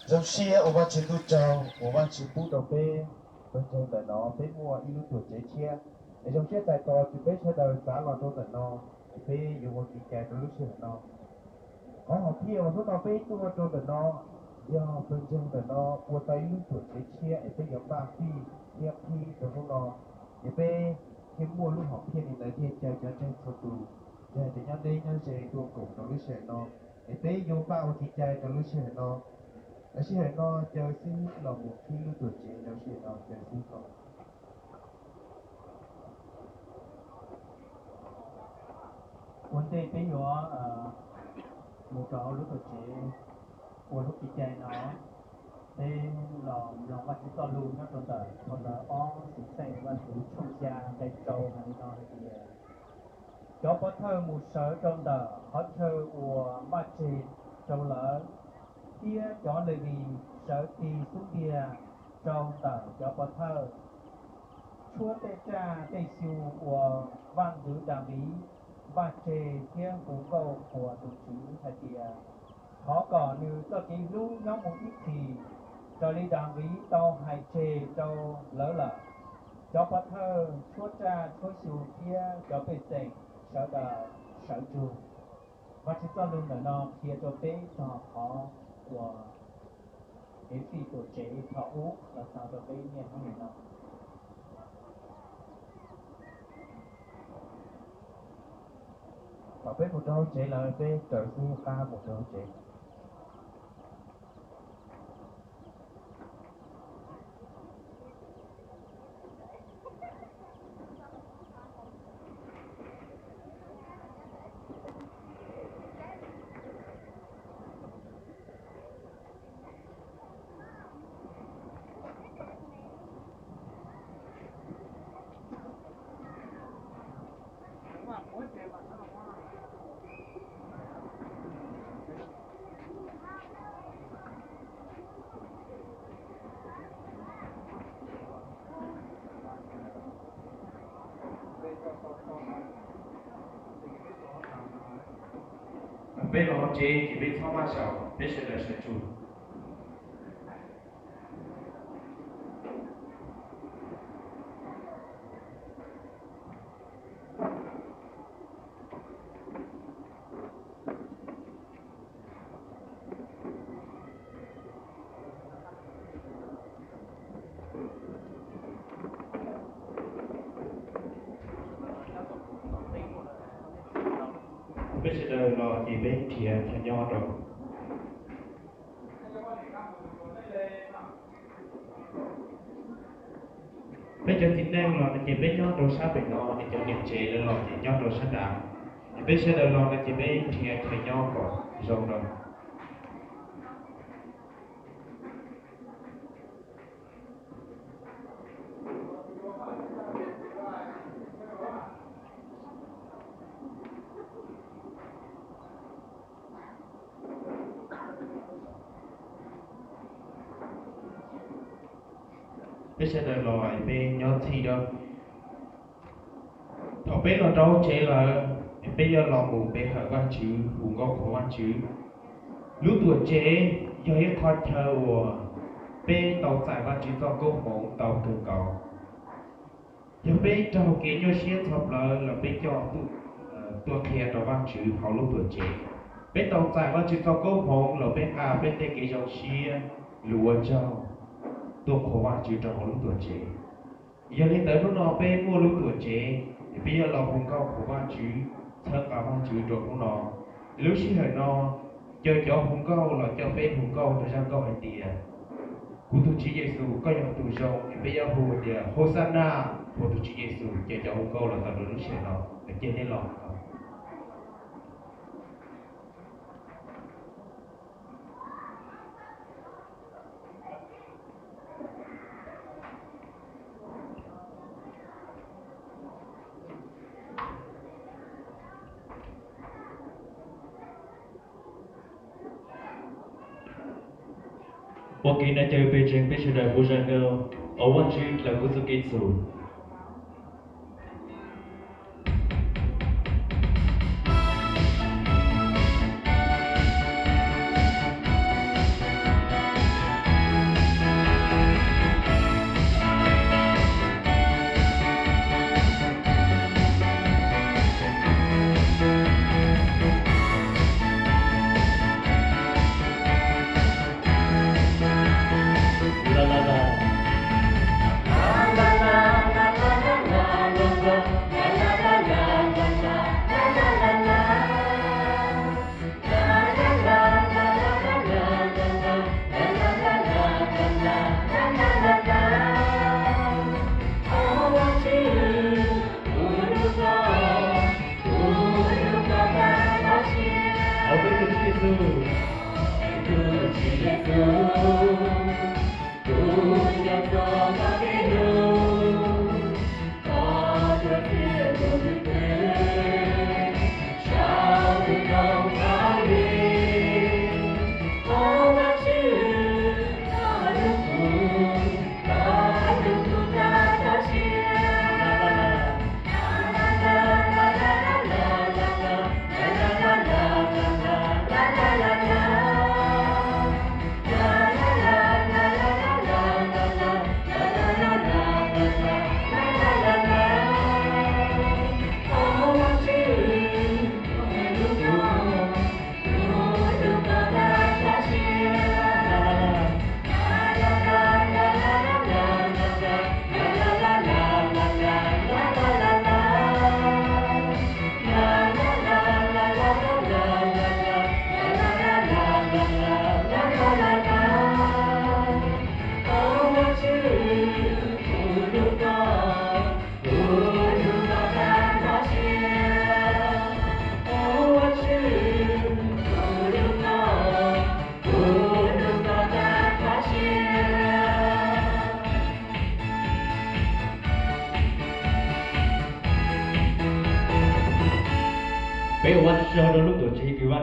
Zoo siab ua Vajtswv tsaug uas Vajtswv pub rau peb pawg ntseeg ntawm no peb muaj ib lub tuam tsev tshiab. Es zoo siab txais tos ces peb sawv daws txav los rau ntawm no, es peb yuav ua kev cai rau lub sij hawm no. Qhov hom phiaj uas hnub no peb tuaj rau ntawm no yog pawg ntseeg ntawm no ua tau ib lub tuam tsev tshiab es peb yuav npaj fij thiab qhib rau hnub no. Ces peb thiaj muaj lub hom phiaj li ntawd thiaj caw cov ntseeg txhua tus, yog cov nyob deb nyob ze tuaj koom rau lub sij hawm no, es peb yuav npaj ua kev cai rau lub sij hawm no. Lawv sij hawm no caw xib hwb los mus qhib lub tuam tsev rau sij hawm no, caw xib hwb los. Ua ntej peb yuav mus rau hauv lub tuam tsev ua lub kev cai no, peb los mloog Vajtswv txoj lus nyob rau ntawm phau ntawv ob Xwm txheej Vajtswv tshooj xya nqe rau hais li no hais tias, cov pov thawj mus sawv rau ntawm qhov chaw uas npaj tseg rau lawv, thiab cov Levis sawv tig xub ntiag rau ntawm cov pov thawj, tshuab tej raj tej xyu uas vaj ntxwv Daviv npaj tseg thiab hu nkauj qhuas tus Tswv hais tias, thov kom nws txoj kev hlub nyob mus ib txhis, raws li Daviv tau hais tseg rau lawv lawm. Cov pov thawj tshuab raj tshuab xyu thiab cov pej xeem sawv daws sawv ntsug. Vajtswv txoj lus ntawm no qhia rau peb txog qhov uas kev fij tuam tsev thaum ub los txog rau peb niaj hnub nim no. Thaum peb mus rau hauv tsev lawm peb raws xib hwb qab mus rau hauv tsev. Peb los tsev ces peb txhob maj zaum, peb sawv daws sawv ntsug. Peb sawv daws los ces peb nrhiav chaw nyob rau. Peb cov txiv neej los no ces peb nyob rau sab pem no, es cov niam tsev lawv los ces nyob rau sab nrad. Es peb sawv daws los no ces peb nrhiav chaw nyob kom zoo rau. Peb sawv daws los peb nyob txhij rau. Thaum peb los rau tsev lawm, peb yuav los mus pe hawm Vajtswv, hu nkauj qhuas Vajtswv. Lub tuam tsev yog ib qho chaw uas peb tau txais Vajtswv txoj koob hmoov tau kawg nkaus. Yog peb raug kev nyuaj siab txog plawv los peb coj tuaj qhia rau Vajtswv hauv lub tuam tsev. Peb tau txais Vajtswv txoj koob hmoov los peb nqa peb tej kev zoo siab, lus ua tsaug tuaj qhuas Vajtswv rau hauv lub tuam tsev. Yog li ntawd hnub no peb muaj lub tuam tsev, peb yuav los hu nkauj qhuas Vajtswv, txhawb nqa Vajtswv rau hnub no. Lub sij hawm no, caw cov hu nkauj los coj peb hu nkauj rau zaj nkauj hais tias, kuv tus Tswv Yexus, koj yog tus zoo, es peb yuav hu tias, Hos Xas Nas, hu tus Tswv Yexus. Caw cov hu nkauj los tau rau lub sij hawm no, cia nej los. Ua ke no caw pej xeem peb sawv daws hu zaj nkauj, Ua Vajtswv dlaws kuv txoj kev txhum. Peb ua Vajtswv rau lub tuam tsev kws Vajtswv